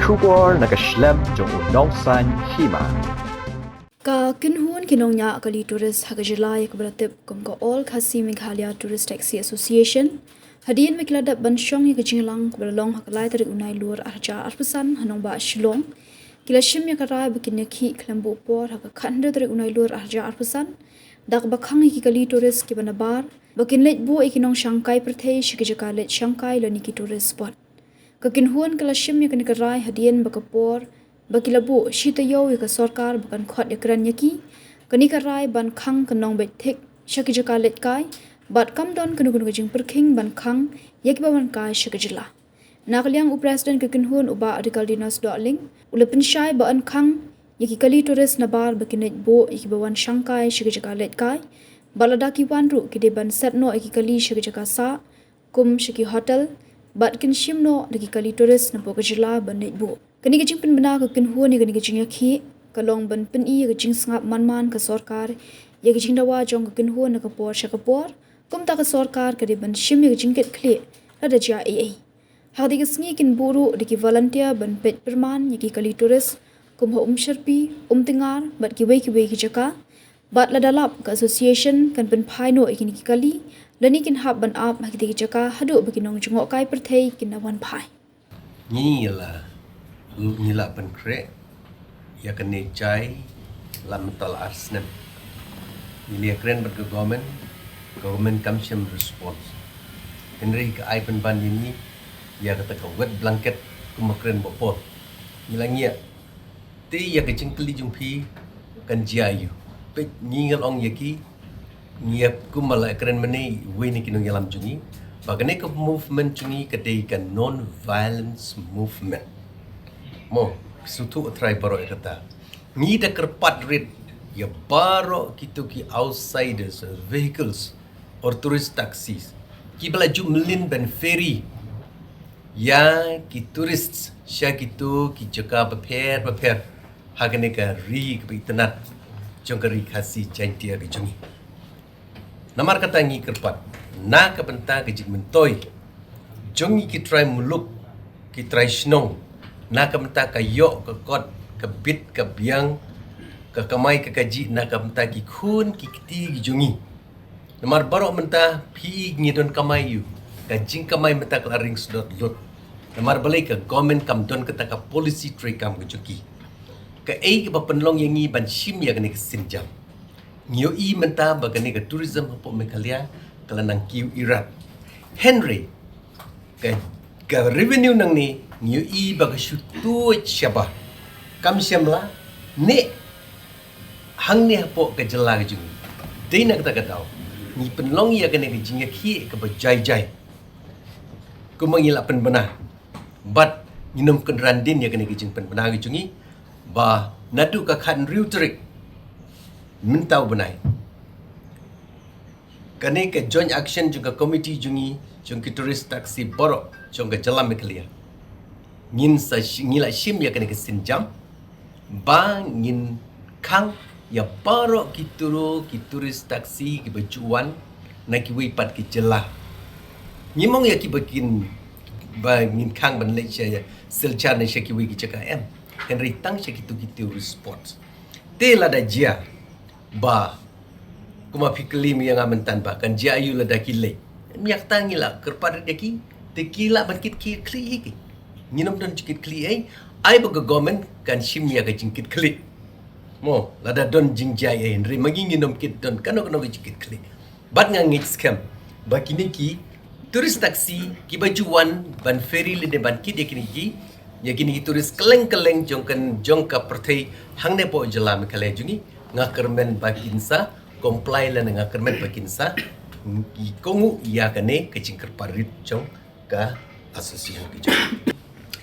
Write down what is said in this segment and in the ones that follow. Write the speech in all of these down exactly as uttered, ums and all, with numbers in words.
Khubor na ka shlem jong u Nongsaiñ Hima. Ka kynhun ki nongñiah kali tourist ha ka jylla ïa kaba la tip kum ka All Khasi Meghalaya Tourist Taxi Association, hadien ba ki la dep ban shong ïa ka jingïalang kaba la long ha ka lai tarik u Nailur arhajar arphew san ha nongbah Shillong, ki la shim ïa ka rai ba kin ïakhih khlem buh por ha ka khathynriew tarik u Nailur arhajar arphew san da kaba khang ïa ki kali tourist kiba nabar ba kin leit buh ïa ki nongshangkai pyrthei sha ki jaka leit shangkai lane ki tourist spot. Ka kynhun ka la shim ïa kane ka rai hadien ba ka por ba ki la buh shi taïew ïa ka sorkar ba kan khot ïakren ïa ki. Kane ka rai ban khang ka nongbeit thik sha ki jaka leit kai bad kam don kano kano ka jingpyrkhing ban khang ïa kiba wan kai sha ka jylla. Na ka liang u President ka kynhun u Bah Ricardinos Dohling u la pynshai ba yn khang ïa ki kali tourist nabar ba kin leit buh ïa kiba wan shangkai sha ki jaka leit kai bad lada ki wan ruh ki dei ban set noh ïa ki kali sha ki jaka sah kum sha ki hotel bad kin shim noh da ki kali tourist napoh ka jylla ban leit buh. Kane ka jingpynbna ka kynhun ïa kane ka jingïakhih ka long ban pyni ïa ka jingsngap man man ka sorkar ïa ka jingdawa jong ka kynhun na ka por sha ka por. Kumta ka sorkar ka dei ban shim ïa ka jingkitkhlieh lada jia ei ei. Ha katei ka sngi kin buh ruh da ki volunteer ban peit pyrman ïa ki kali tourist kum ha Umshyrpi, Umtyngar bad kiwei kiwei ki jaka. Bad lada lap ka association kan pynphai noh ïa kine ki kali lane kin hap ban ap ha kitei ki jaka haduh ba ki nongjngohkai pyrthei kin da wan phai. Ngi la, ngi la pynkhreh ïa kane jai la mynta la ar snem. Ngi la ïakren bad ka government, ka government kam shym response. Hynrei ka ai pynban ïa ngi ïa kata ka wet blanket kum ba kren bapor. Ngi la ngiah. Te ïa ka jingkylli jong phi kan jia aïu? Peit ngi ngan ong ïa ki, ngi ïa kumba la kren mynne wei na ki nongïalam jong ngi ba kane ka movement jong ngi ka dei ka non violence movement. Mo, sngewthuh trai baroh ïa kata. Ngi da kyrpad rit ïa baroh kito ki outsiders vehicles or tourist taxis kiba la ju mlien ban ferry ïa ki tourists sha kito ki jaka bapher bapher ha kane ka ri kaba itynnad jong ka ri Khasi Jaiñtia ka jong ngi. Namar kata ngi kyrpad na ka bynta ka jingmyntoi jong ngi ki trai muluk, ki trai shnong, na ka bynta ka ïoh ka kot, ka bit ka biang, ka kamai ka kajih, na ka bynta ki khun ki kti ki jong ngi. Namar baroh mynta phi ngi don kamai aïu? Ka jingkamai mynta ka la ring sdot lut. Namar balei? Ka government kam don kata ka policy treikam ka jong ki. Kaei kaba pynlong ïa ngi ban shim ïa kane ka sienjam? Ngi ïohi mynta ba kane ka tourism hapoh Meghalaya ka la nang kiew irat. Hynrei ka, ka revenue nangne ngi ïohi ba ka shu tuid shabar. Kam shym la ne hangne hapoh ka jylla ka jong ngi. Dei na kata ka daw ngi pynlong ïa kane ka jingïakhih kaba jai jai kumba ngi la pynbna. Bad ngin ym kynran dien ïa kane ka jingpynbna ka jong ngi ba naduh ka khathynriew tarik mynta u bnai, kane ka joint action jong ka committee jong ngi jong ki tourist taxi baroh jong ka jylla Meghalaya, ngin sa shi-, ngi la shim ïa kane ka sienjam ba ngin khang ïa baroh ki turu ki tourist taxi kiba ju wan na kiwei pat ki jylla. Ngim ong ïa kiba kin, ba ngin khang ban leit sha ïa Silchar ne sha kiwei ki jaka, em. Hynrei tang sha kito ki tourist spot. Te lada jia ba kumba phi kylli ïa nga mynta ba kan jia aïu lada ki leit, mynta ngi la kyrpad ïa ki, te ki lah ban kit khlieh ïa ki. Ngin ym don jingkit khlieh ei, ai ba ka government kan shim ïa ka jingkit khlieh. Mo, lada don jingjia ei, hynrei ma ngi ngin ym kit don kano kano ka jingkit khlieh. Bad nga ngeit skhem ba kine ki tourist taxi kiba ju wan ban ferry lane ban kit ïa kine ki, ïa kine ki tourist kylleng kylleng jong kan, jong ka pyrthei hangne hapoh jylla Meghalaya jong ngi, nga kyrmen ba kin sa comply lane nga kyrmen ba kin sa ïa kohnguh ïa kane ka jingkyrpad rit jong ka association ka jong ngi.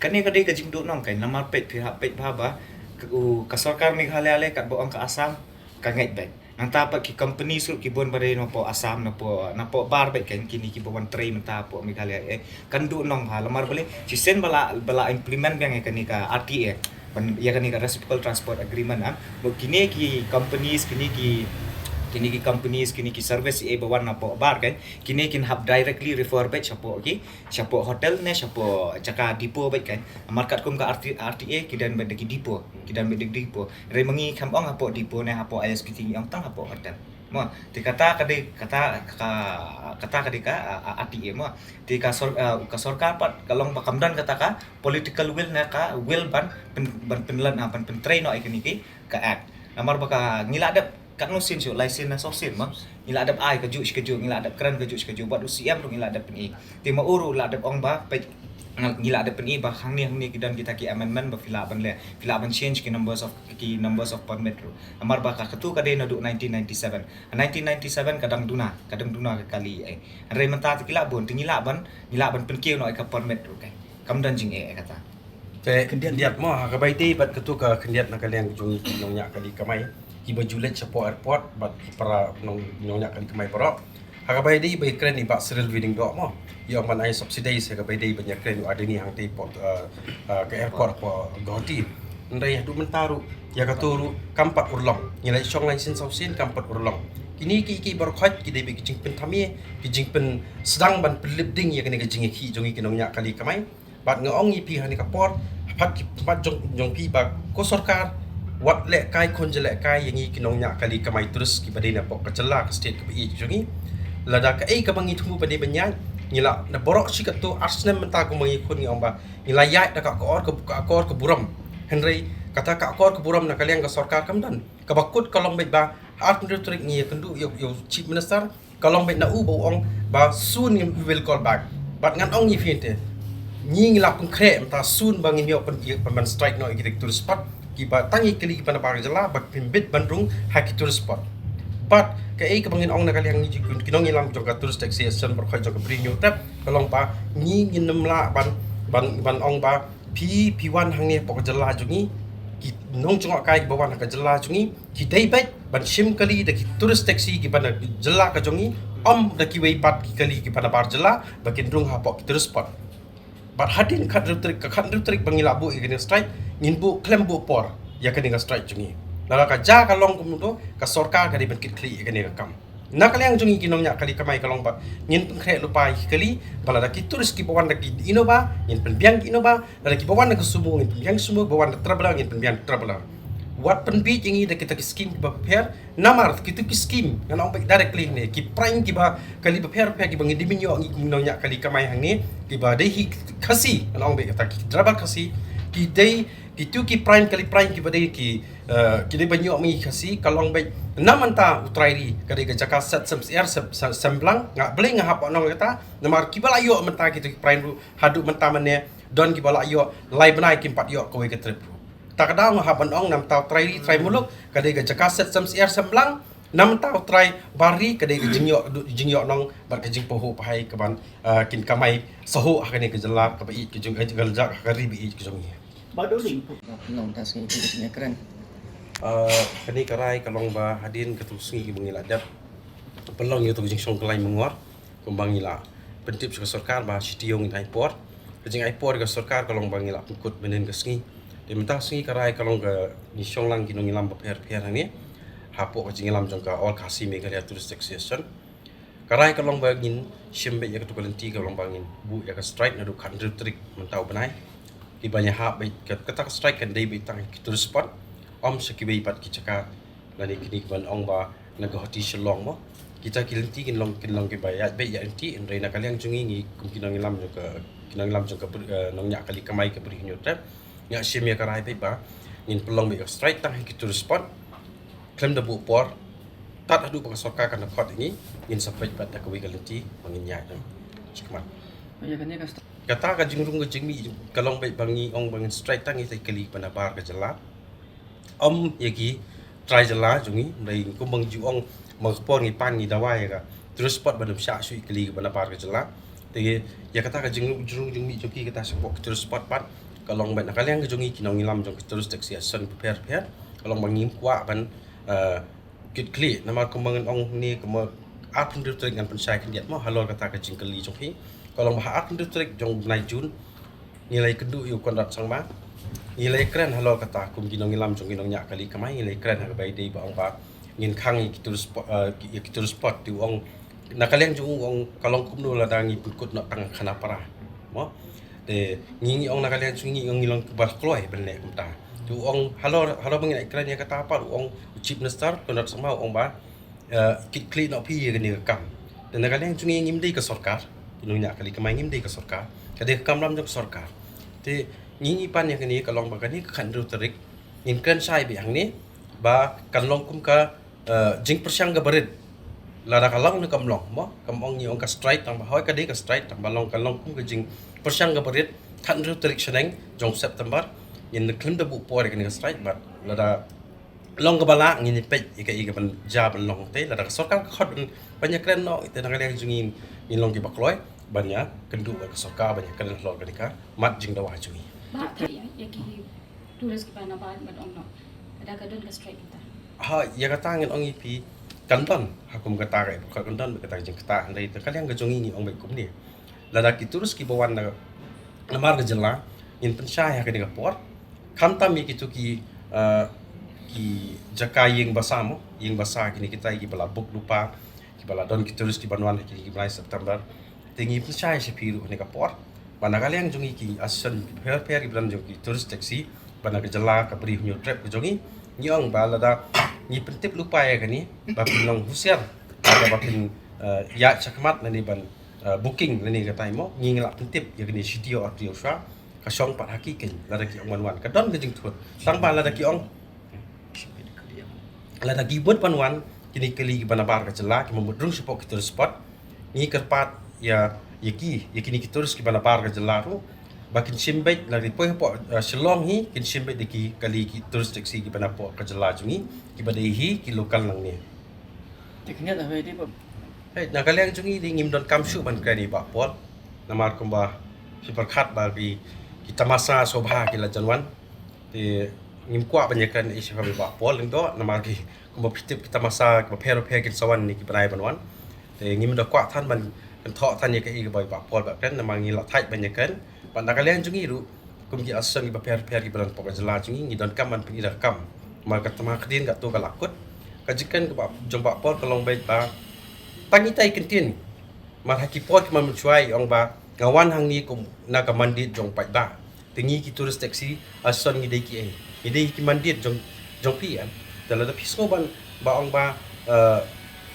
Kane ka dei ka jingduh nong kein, namar peit phi hap peit bha ba ka, u, ka sorkar Meghalaya lei katba ong ka Assam ka ngeit beit. Nangta pat ki company ruh ki bun ba dei napoh Assam, napoh, napoh bar beit kein kine kiba wan trei mynta hapoh Meghalaya, eh. Kan duh nong bha, namar balei? Shisien ba la, ba la implement biang ïa kane ka R T A, ban, ïa kane ka Reciprocal Transport Agreement, ah. Ba kine ki companies, kine ki, Kine ki companies, kine ki service eh ba wan napoh bar kan, kine kin hap directly refer beit shapoh ki, shapoh hotel ne shapoh jaka depot beit kan. Namar katkum ka R T, R T A ki don beit da ki depot, ki don beit da ki depot. Hynrei ma ngi kam ong hapoh depot ne hapoh I S P T, ngi ong tang hapoh hotel. Mo, te kata ka dei, kata ka, kata ka dei ka, a, a, R T A mo. Te ka sor-, a, ka sorkar pat ka long ba kam don kata ka political will ne ka will ban pyn-, ban pynlong, a, ban pyntrei noh ïa kine ki ka act. Namar ba ka ngi la dep katno sien shuh, lai sien ne saw sien mo. Ngi la dep ai kajuh shi kajuh, ngi la dep kren kajuh shi kajuh, bad u C M ruh ngi la dep pyni. Te ma u ruh la dep ong ba, peit, ngi la dep pyni ba hangne hangne ki don kita ki amendment ba phi lah ban leh, phi lah ban change ki numbers of, ki numbers of permit ruh. Namar ba ka, katu ka dei naduh nineteen ninety-seven. Nineteen ninety-seven ka dang duna, ka dang duna ka kali eh. Hynrei mynta te ki lah bun, te ngi lah ban, ngi lah ban pynkiew noh ïa ka permit ruh kan. Kam don jingeh eh kata. Te khyndiat mo, ha kaba ïadei bad katu ka khyndiat na ka liang jong ki nongñiah kali kamai, kiba ju leit shapoh airport bad ki para nong, nongñiah kali kamai baroh. Ha kaba ïadei ba ïakren i Bah Cyril Wi Lyngdoh mo, ïa ong ban ai subsidize ha kaba ïadei ban ïakren u Adani hangtei port, eh, eh, ka airport hapoh Guwahati. Hynrei haduh mynta ruh ïa katu ruh kam pat urlong. Ngi la shong lai sien saw sien kam pat urlong. Kine ki, ki baroh khoit ki dei beit ki jingpynthame, ki jingpynsdang ban pynlip ding ïa kane ka jingïakhih jong ngi ki nongñiah kali kamai. Bad nga ong ïa phi ha kane ka por, pat ki, pat jong, jong phi ba ko sorkar, wat lehkai khun jlehkai ïa ngi ki nongñiah kali kamai tourist kiba dei napoh ka jylla ka state kaba ïeit jong ngi. Lada kaei kaba ngi thmu ba dei ban ïaid, ngi la, na baroh shi katto ar snem mynta kum ba ngi khun ngi ong ba ngi la ïaid da ka akor ka, ka akor ka burom. Hynrei kata ka akor ka burom na ka liang ka sorkar kam don. Kaba kut ka long beit ba ha arphew tarik ngi ïakynduh ïa u, ïa u Chief Minister, ka long beit na u ba u ong ba soon we will call back. Bad ngan ong ïa phi te, ngi ngi la pynkhreh mynta soon ba ngin ïoh pyn, ïa pyn ban strike noh ïa ki tourist spot kiba tang ïa ki kali kiba na bar jylla ba kin bit ban rung ha ki tourist spot. Bad kaei kaba ngin ong na ka liang ngi ki nongïalam jong ka Tourist Taxi Association baroh khoit jong ka Bri Hynñiewtrep ka long ba ngi ngin ym lah ban, ban, ban ong ba phi, phi wan hangne hapoh ka jylla jong ngi, ki nongjngohkai kiba wan ha ka jylla jong ngi ki dei beit ban shim kali da ki tourist taxi kiba na jylla ka jong ngi, ym da kiwei pat ki kali kiba na bar jylla ba kin rung hapoh ki tourist spot. Bad hadien khathynriew tarik, ka khathynriew tarik ba ngi la buh ïa kane ka strike, ngin buh khlem buh por ïa kane ka strike jong ngi. Lada ka jia ka long kumno, ka sorkar ka dei ban kit khlieh ïa kane ka kam. Na ka liang jong ngi ki nongñiah kali kamai ka long ba ngin pynkhreh lypa ïa ki kali, ba lada ki tourist kiba wan da ki Innova ngin pynbiang ki Innova, lada kiba wan da ka Sumo ngin pynbiang Sumo, ba wan da traveller ngin pynbiang traveller. Wat pynbiej ïa ngi da kita ki skim kiba pher, namar kita ki skim ngan ong beit directly ne ki prime kiba kali bapher bapher kiba ngi dei ban ïoh ngi kum nongñiah kali kamai hangne, kiba dei hi Khasi, ngan ong beit kata ki driver Khasi, ki dei kitu ki prime kali prime kiba dei ki, eh, ki dei ban ïoh ma ngi Khasi, ka long beit na mynta u trai ri, ka dei ka jaka set sem syiar sem, sem, semblang, nga balei nga hap ban ong kata, namar kiba la ïoh mynta kitu ki prime ruh, haduh mynta mynne, don kiba la ïoh lai bnai kim pat ïoh kawei ka trip ruh. Ta ka daw nga hap ban ong na mynta u trai ri, trai muluk, ka dei ka jaka set sem syiar semblang, na mynta u trai bar ri, ka dei ka jingïoh, jingïoh nong, bad ka jingpynhoh pynhai ka ban, eh, kin kamai sahuh ha kane ka jylla kaba ïeit ka jong, eh, ka jylla ka ri ba ïeit ka jong ngi. Ba dei ling. Long ta sngi ka jingkren. Ah, kane ka rai ka long ba hadien katu sngi ba ngi la dep pynlong ïa katu ka jingshong kyllaiñ mangor, kumba ngi la pyntip sha ka sorkar ba shi taïew ngin ai por. Ka jingai por ka sorkar ka long ba ngi la pynkut mynhynnin ka sngi. Te mynta ka sngi ka rai ka long ka ngi shong lang ki nongïalam bapher bapher hangne hapoh ka jingïalam jong ka All Khasi Meghalaya Tourist Association. Ka rai ka long ba ngin shim beit ïa katu ka lynti ka long ba ngin buh ïa ka strike naduh khathynriew tarik mynta u bnai. Kiba ngi hap beit ka, kata ka strike kan dei beit tang ki tourist spot, ym sha kiwei pat ki jaka lane kine kiban ong ba na Guwahati Shillong mo. Kita ki lynti kin long, kin long kiba ïaid beit ïaid lynti, hynrei na ka liang jong ngi, ngi kum ki nongïalam jong ka, ki nongïalam jong ka Bri-, eh, nongñiah kali kamai ka Bri Hynñiewtrep, ngi la shim ïa ka rai beit ba ngin pynlong beit ka strike tang ha ki tourist spot. Khlem da buh por, tad haduh ba ka sorkar kan da khot ïa ngi, ngin sa peit pat da kawei ka lynti ba ngin ïaid, em. Shikmat. Ïa kane ka st- Kata ka jingrung ka jingmih ka long beit ba ngi ong ba ngin strike tang ïa ki kali ba na bar ka jylla, ym ïa ki trai jylla jong ngi, hynrei kumba ngi ju ong ma ka por ngi pan ngi dawa ïa ka tourist spot ban ym shah shuh ïa ki kali ba na bar ka jylla. Te ïa kata ka jingrung, jingrung jingmih jong ki kata shapoh ki tourist spot pat ka long beit na ka liang ka jong ngi ki nongïalam jong ki Tourist Taxi Association bapher bapher, ka long ba ngim kwah ban, eh, kit khlieh, namar kumba ngan ong ne kumba arphew hynriew tarik ngan pynshai khyndiat mo halor kata ka jingkylli jong phi. Ka long ba ha arphew hynriew tarik jong u bnai June, ngi la ïakynduh ïa u Conrad Sangma, ngi la ïakren halor kata kum ki nongïalam jong ki nongñiah kali kamai, ngi la ïakren ha kaba ïadei ba ong ba ngin khang ïa ki tourist spot, eh, ki, ïa ki tourist spot, te u ong, na ka liang jong u u ong ka long kumno lada ngi pynkut noh tang khana para. Mo? Te ngi ngi ong na ka liang jong ngi, ngi ong ngi long kiba kloi ban leh kumta. Te u ong halor, halor ba ngin ïakren ïa kata pat u ong u Chief Minister Conrad Sangma u ong ba, eh, kit khlieh noh phi ïa kane ka kam. Te na ka liang jong ngi ngim dei ka sorkar. Ki nongñiah kali kamai ngim dei ka sorkar. Ka dei ka kamram jong ka sorkar. Te ngi ngi pan ïa kane ka long ba kane ka khathynriew tarik ngin kren shai beit hangne ba kan long kum ka, eh, jingpyrshang kaba rit. Lada ka long ne kam long, mo, kam ong ngi ong ka strike, tang ba hoi ka dei ka strike, tang ba long, ka long kum ka jingpyrshang kaba rit, khathynriew tarik shaneng jong September, ngin khlem da buh por ïa kane ka strike, bad lada long kaba lah ngin ïa peit ïa kaei kaban jia ban long te, lada ka sorkar ka khot ban, ban ïakren noh, te na ka liang jong ngi ngin long kiba kloi ban ïakynduh bad ka sorkar ban ïakren halor kane ka mat jingdawa jong ngi. Ba ta ïa, ïa ki tourist kiba nabar ban ong noh. Lada ka don ka strike kita. Ha, ïa kata ngin ong ïa phi kan don. Ha kum kata ka ïa phi kan don, kata ka jingkata, hynrei te ka liang ka jong ngi ngi ong beit kumne. Lada ki tourist kiba wan na, namar ka jylla, ngin pynshai ha kane ka por. Khamtam ïa kito ki, eh, ki jaka ïing basa mo, ïing basa kine kita kiba la book lypa, kiba la don ki tourist kiban wan ha kine ki bnai September. Te ngi pynshai sha phi ruh ha kane ka por ba na ka liang jong ngi ki association pher pher kiba don jong ki tourist taxi ba na ka jylla ka Bri Hynñiewtrep ka jong ngi, ngi ong ba lada ngi pyntip lypa ïa kane ba phin long husiar, lada ba phin, eh, ïaid shakhmat lane ban, eh, booking lane katai mo, ngi ngi la pyntip ïa kane shiteng ar taïew shuwa, ka shong pat ha ki keiñ lada ki ong ban wan. Ka don ka jingthut. Tang ba lada ki ong, lada ki mut ban wan kine ki kali kiba nabar ka jylla, kiba mut rung shapoh ki tourist spot, ngi kyrpad ïa, ïa ki, ïa kine ki tourist kiba nabar ka jylla ruh ba kin shim beit, lada ki poi hapoh, eh, Shillong hi, kin shim beit da ki kali ki tourist taxi kiba napoh ka jylla jong ngi, kiba dei hi ki local nangne. Te kane da hoi dei ba. Hei, na ka liang jong ngi dei ngim donkam shuh ban kren ïa i Bah Paul. Namar kumba phi pyrkhat ba ki, ki tamasa sobha ki la jan wan. Te ngim kwah ban ïakren ïa i sha i Bah Paul lyngdoh namar ki kumba phi tip ki tamasa kiba pher pher kin sa wan ne ki bnai ban wan. Te ngim da kwah than ban kynthoh than ïa kaei kaba i Bah Paul ba kren namar ngi la thait ban ïakren. Bad na ka liang jong ngi ruh kum ki association kiba pher pher kiba don hapoh ka jylla jong ngi, ngi donkam ban pyni da ka kam. Namar ka tama ka dien katto ka la kut. Ka jingkren kaba jong Bah Paul ka long beit ba tang itai kyntien. Mar ha ki por kiba mynshuwa i ong ba nga wan hangne kum na ka mandate jong paidbah. Te ngi ki tourist taxi association ngi dei kiei? Ngi dei ki mandate jong, jong phi em. Te lada phi sngew ban ba ong ba, eh,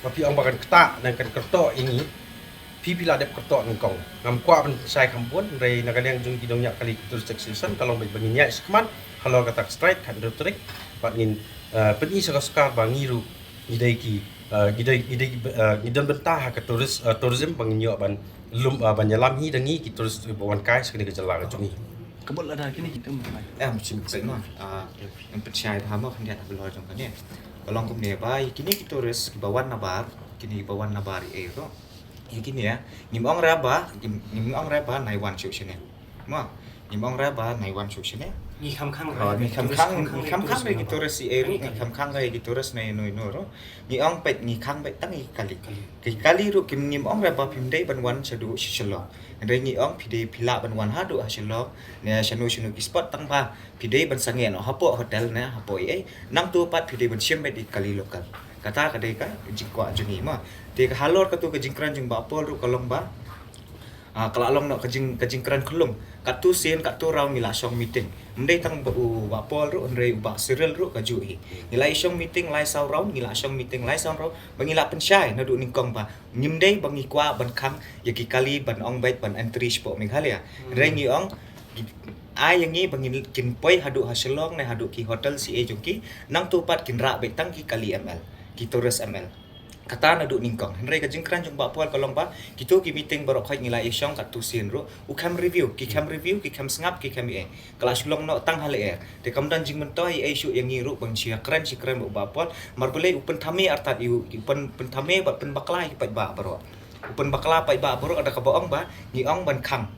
ba phi ong ba kan ktah ne kan kyrtoh ïa ngi, phi phi la dep kyrtoh nyngkong. Ngam kwah ban shai kham bun, hynrei na ka liang jong ki nongñiah kali ki tourist taxi association ka long beit ba ngin ïaid shakhmat halor kata ka strike khathynriew tarik. Bad ngin, eh, pyni sha ka sorkar ba ngi ruh ngi dei ki, eh, ngi dei, ngi dei, eh, ngi don bynta ha ka tourist, eh, tourism ba ngin ïoh ban lum, eh, ban ïalam hi da ngi ki tourist ba wan kai sha kane ka jylla ka jong ngi. Ka bot lada kine ki tem. Eh, mesti mesti ma. Ah, ngin pynshai bha mo khyndiat ha ka lor jong kane. Ka long kumne ba ïa kine ki tourist kiba wan nabar, kine kiba wan nabar ïa ei ruh. Ïa kine ïa, ngim ong re ba, ngim, ngim ong re ba nai wan shuh shane. Mo, ngim ong re ba nai wan shuh shane. Ngi kham khang re. Oh, ngi kham khang, ngi kham khang re ki tourist ïa ei ruh, ngi kham khang re ki tourist na ïano ïano ruh. Ngi ong peit, ngi khang peit tang ïa ki kali. Kali. Ki kali ruh kim, ngim ong re ba phim dei ban wan shaduh sha Shillong. Hynrei ngi ong phi dei phi lah ban wan haduh ha Shillong ne shano shano ki spot, tang ba phi dei ban sangeh noh hapoh hotel ne hapoh ei ei. Nangta pat phi dei ban shim beit ïa ki kali local. Kata ka dei ka jingkwah jong ngi mo. Te ka halor kato ka jingkren jong Bah Paul ruh ka long ba, ah, ka la long noh ka jing, ka jingkren khlung. Katto sien katto round ngi la shong meeting. Ym dei tang ba u Bah Paul ruh, hynrei u Bah Cyril ruh kajuh hi. Ngi la ïa shong meeting lai saw round, ngi la shong meeting lai saw round. Ba ngi la pynshai naduh nyngkong ba ngim dei ba ngi kwah ban khang ïa ki kali ban ong beit ban entry shapoh Meghalaya. Hynrei ngi ong, ai ïa ngi ba ngin, kin poi haduh ha Shillong ne haduh ki hotel C A jong ki, nangta pat kin rah beit tang ki kali M L, ki tourist M L. Kata naduh nyngkong. Hynrei ka jingkren jong Bah Paul ka long ba kito ki meeting baroh khoit ngi la ïa shong katto sien ruh, u khlem review, ki khlem review, ki khlem sngap, ki khlem ei ei. Ka la shu long noh tang ha lyer. Te kam don jingmyntoi ei ei shuh ïa ngi ruh ban shu ïakren, shu kren bad u Bah Paul. Mar balei u pynthame artat ïa u, u pyn, pynthame bad pynbakla ïa ki paidbah baroh. U pynbakla paidbah baroh da kaba ong ba ngi ong ban khang.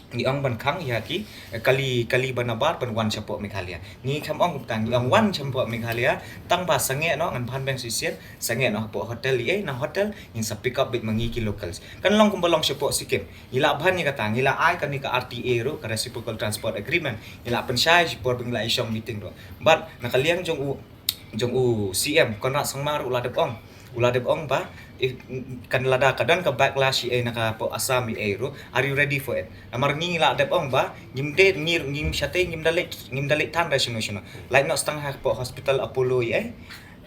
Ngi ong ban khang ïa ki, eh, kali, kali ba nabar ban wan shapoh Meghalaya. Ngi khlem ong kumta, ngi ong wan shapoh Meghalaya, tang ba sangeh noh, ngan pynbeit shisien, sangeh noh hapoh hotel ei ei, na hotel ngin sa pick up beit ma ngi ki locals. Kan long kumba long shapoh Sikkim. Ngi la ban ïa kata, ngi la ai kane ka R T A ruh, ka Reciprocal Transport Agreement. Ngi la pynshai shipor ba ngi la ïa shong meeting ruh. Bad na ka liang jong u, jong u C M Conrad Sangma ruh la dep ong. U la dep ong ba, eh, kan lada ka don ka backlash ïa na ka pok Assam ïa ruh, are you ready for it? Namar ngi la dep ong ba ngim dei, ngi, ngim shate, ngim da leit, ngim da leit than da shano shano. Lait noh tang ha pok hospital Apollo ïa,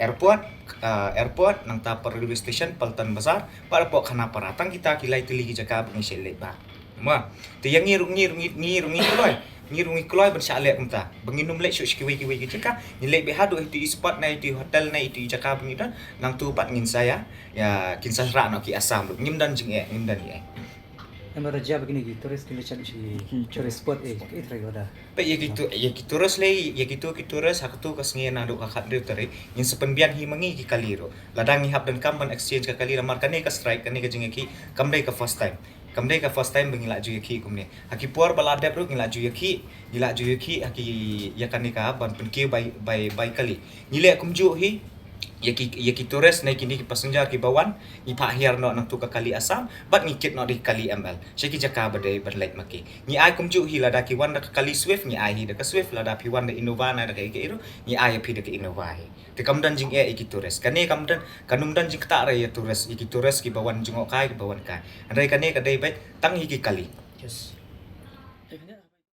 airport, ah, airport, nangta pok railway station, Paltan Bazar, pok Khanapara, tang kita ki lai tylli ki jaka ba ngi shait leit ba. Ma, te ïa ngi ruh, ngi ruh, ngi, ngi ruh ngi kloi. Ngi ruh ngi kloi ban shah leh kumta. Ba ngin ym leit shuh sha kiwei kiwei ki jaka. Ngi leit beit haduh itu i spot na itu i hotel na itu i jaka ba ngi don. Nangtu pat ngin sa ïa, ïa kin sa rah noh ki Assam ruh. Ngim don jingeh, ngim don jingeh. Em, ba da jia ba kine ki tourist ki leit sha ki tourist spot, eh, ki trai wada. Peit ïa kitu, ïa ki tourist lei, ïa kitu ki tourist ha katu ka sngi naduh ka khathynriew tarik. Ngin sa pynbiang hi ma ngi ki kali ruh. Lada ngi hap donkam ban exchange ka kali, namar kane ka strike, kane ka jingïakhih kam dei ka first time. Kam dei ka first time ba ngi la ju ïakhih kumne. Ha ki por ba la dep ruh ngi la ju ïakhih, ngi la ju ïakhih ha ki, ïa kane ka ban pynkiew bai, bai, bai kali. Ngi leh kumjuh hi ïa ki, ïa ki tourist ne kine ki passenger kiba wan, ngi phah hiar noh nangtu ka kali Assam, bad ngi kit noh da ki kali M L sha ki jaka ba dei ban leit ma ki. Ngi ai kumjuh hi, lada ki wan da ka kali Swift, ngi ai hi da ka Swift, lada phi wan da Innova ne da kaei kaei ruh, ngi ai ïa phi da ka Innova hi. Te kam don jingeh ïa ki tourist. Kane kam don, kan ym don jingktah re ïa tourist, ïa ki tourist kiba wan jngoh kai, kiba wan kai. Hynrei kane ka dei beit tang ïa ki kali. Yes.